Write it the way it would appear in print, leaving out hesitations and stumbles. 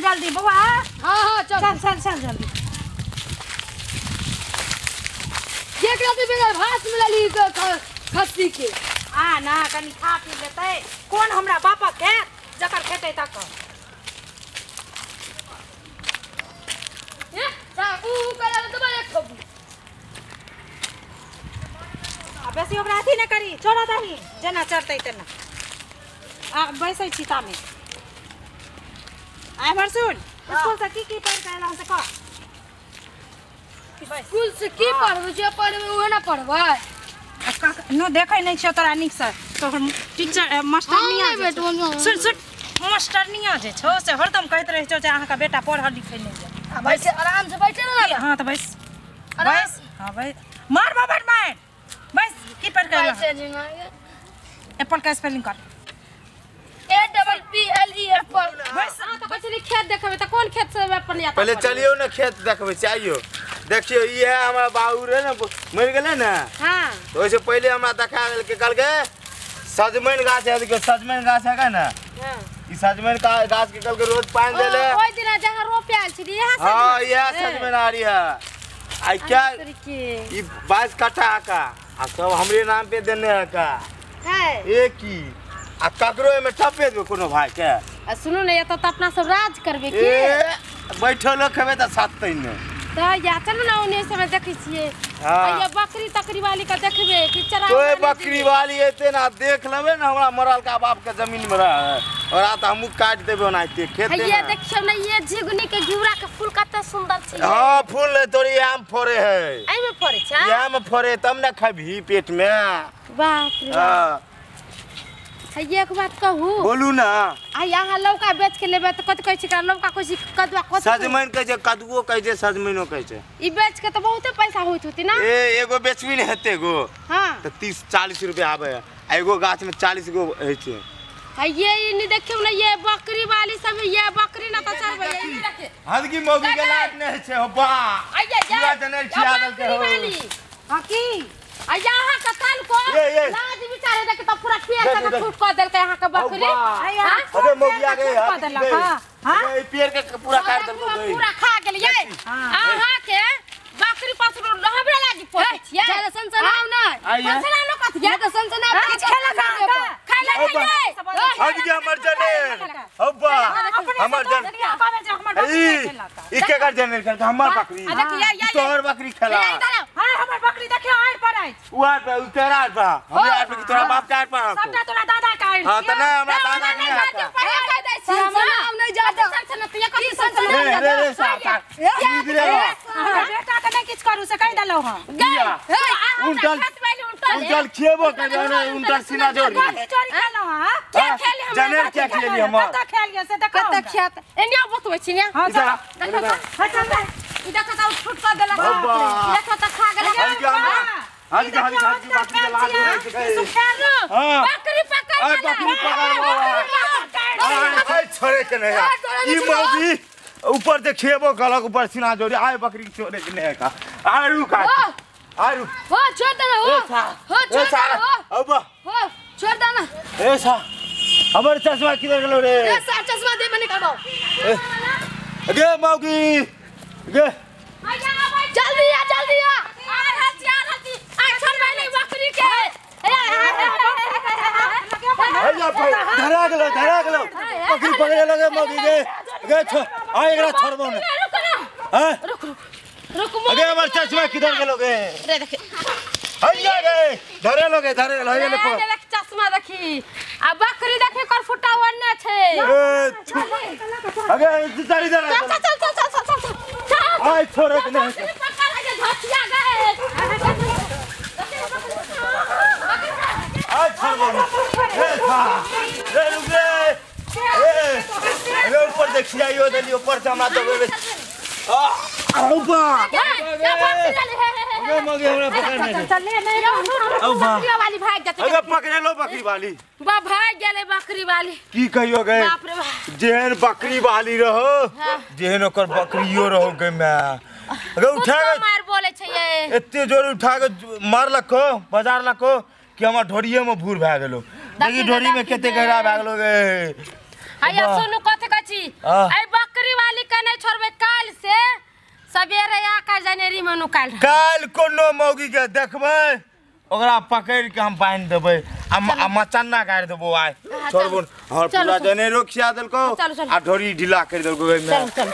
जल्दी बौआ। हां हां चल चल चल चल जल्दी। केकरा दे बेगर भात मिलली खस्सी के आ ना कनी खा पी लेतै। कोन हमरा बापक खेत जकर खेतै तकर। ए सा ऊ करल त बड़े खबू। आ बेसी ओकरा अथी नै करी, छोड़ दही जेना चढ़तै तेना। आ बैसै छी तामे। आइ भर सुन, स्कूल से की की पढ़ के एलहु से कह। स्कूल से की पढ़बै, जे पढ़बै उहे ना पढ़बै। नो देखै नै छियौ तोरा नीक से, तोहर टीचर मास्टरनिया जे सुन सुन मास्टरनिया जे छौ से हरदम कहैत रहै छौ जे अहाँके बेटा पढ़ल लिखै नै यऽ। आ बैठ आराम से बैठे ना। हां त बैस बैस। हां बैस, मार बाबा मार बैस। की पढ़ के एलहु? एप्पल का स्पेलिंग कर। A double P L E apple. बस हां त कहै छली खेत देखबै त कोन खेत से अपन यात्रा पहिले चलियौ ना खेत देखबै चाहियो। देखियो ई है हमरा बाबू रे ना मर गेलै ना। हां तो ओइसे पहिले हमरा देखा देलकै, कहलकै सजमनि गाछ है, देखियो सजमनि गाछ है ना। हां ई सजमनि का गाछ के कहलकै रोज पानी देले। ओइ दिना जहां रोपे आयल छली यहां सजमनि। हां यह सजमनि आ रही है। आ क्या ई 22 कट्ठा का आ सब हमरे नाम पे देने है का है एक ही। आ ककरो एमे ठपे देबे कोनो भाई के। आ सुनू ने एतऽ त अपना सब राज करबे की। ए बैठल खेबे त सातै ने त या चलू ना ओने समय देखै छियै। हां आ बकरी तकरी वाली के देखबे कि चरा तो बकरी वाली एते ना देख लेबे ना हमरा मरल का बाप के जमीन में रहे और आ त हमहु काट देबे ओनाहिते खेते में। ये देखियौ ने ये झिगुनी के घिउरा के फूल कते सुंदर छै। हां फूल ने तोरी आम फरे है। एहि में फरे छै? आम फरे तब ना खबही पेट में। बाप रे। हां एक बात कहू? बोलू ना। आ यहाँ लौका बेच के लेबे त कथि कहै छै एकरा लौका कहै छै कदुआ कथि? सजमनि कहै छै, कदुओ कहै छै, सजमनिओ कहै छै। ई बेच के त बहुते पैसा होइत होती ना। ए एगो बेचबी ने हेते गो। हां त 30-40 रुपया आबे है। आ एगो गाछ में 40 गो होइ छै। आ ये ई नि देखियौ ने ये बकरी वाली सब ये बकरी ना त चरबै ये हदगी मौगी के लाज नै छै हो बा। आ ये पूरा जनेर खिया देलकै हो। हां की आ यहाँ के तन को लाज बिचारे देख त पूरा पेड़ के छूट क देलकै यहाँ के बकरी। अरे मौगिया गे हां ई पेड़ के पूरा काट देलकै, पूरा खा गेलियै। अहाँ के बकरी पास हमरे लागी पोसै छियै। ज्यादा सनसनाउ नै, सनसनाउ न कथि ज्यादा सनसनाउ किछ खेलक खाइला खाइले। आज के हमर जनेर हब्बा हमर जन ई के कर जनेर खेलक हमर बकरी तोहर बकरी खेला। हां हमर बकरी देखियो आड़ पर अछि। उ आड़ पर उ तेरा आड़ पर हमरे आड़ पर की तोरा बाप के आड़ पर? सबटा तोरा दादा के आड़। हां त नै हमरा दादा के नै कह दै छी सनसनाउ नै ज्यादा सनसना त कथि सनसनाउ। रे रे रे साता हमर बेटा के नै किछ करू से कहि देलौ हां। उनटल उनटल खिएबो कर उनटल सीना जोड़ी कथि चोरी खेलौ हां? क्या खेली हम? जनेर क्या खेली हमर? कत खेलियै से देखो कत खेत एनिया बतबै छी ने। हां देखो त ई देखो त छूट क देलक, देखो त खा गेल। आज के आज के बकरी के लाज होइ छै। बकरी पकड़ आ बकरी पकड़ बाबा छोड़े के नहीं ई मौगी ऊपर से खेबो गलक ऊपर सीना जोड़ी आए बकरी छोड़े के नहीं का आरू का आरू हो छोड़ देना हो हो छोड़ देना हो अब हो छोड़ देना। ए सा हमर चश्मा किधर गेलो रे? ए सा चश्मा दे मने करबाओ। ए गे मौगी गे जल्दी आ जल्दी आ आ रहल छी आ रहल छी आ छोड़बै नहीं बकरी के। ए धरा गेलो धरा गेलो बकरी पकड़े लगे मौगी गे गे छो आ एकरा छोड़बो ने। हां रुक रुक अरे हमर चश्मा किधर गेलो गे? रे देख हैया गे धरे लोगे धरे लो हे ले देख चश्मा देखी आ बकरी देखी कर फुटा ओन्ने छै। ए अरे चल इधर चल चल चल चल चल चल आय छोड़े के नहीं पकड़ के धकिया गए आय छोड़बो ए था रे रुक रे ए अरे ऊपर देखिया यो देली ऊपर से हमरा दबेबे आ ऊपर अरे मगे हमरा पकड़ ले चल ले नहीं बकरी वाली भाग जाते। अरे पकड़े लो बकरी वाली बा भाग गेले बकरी वाली। की कहियो गए बाप रे बाप जेहन बकरी वाली रहो जेहन ओकर बकरियो रहो गे मैं अरे उठा के मार बोले छै ये एते जोर उठा के मारलको बाजार लको कि हमर ढोरिये में भूर भए गेलो। देखी ढोरी में कते गहरा भए गेलो गे। हैया सुनु कथि कहै छी ऐ बकरी वाली रे आका जनेरी में नुकाल काल कोनो मौगी के देखबै ओकरा पकड़ के हम बांध देबै आ मचन्ना गाड़ि देबो आइ छोड़बो। और पूरा जनेरो खिया देलको आ ढोरी ढीला कर देलको ओइमे। चल चल।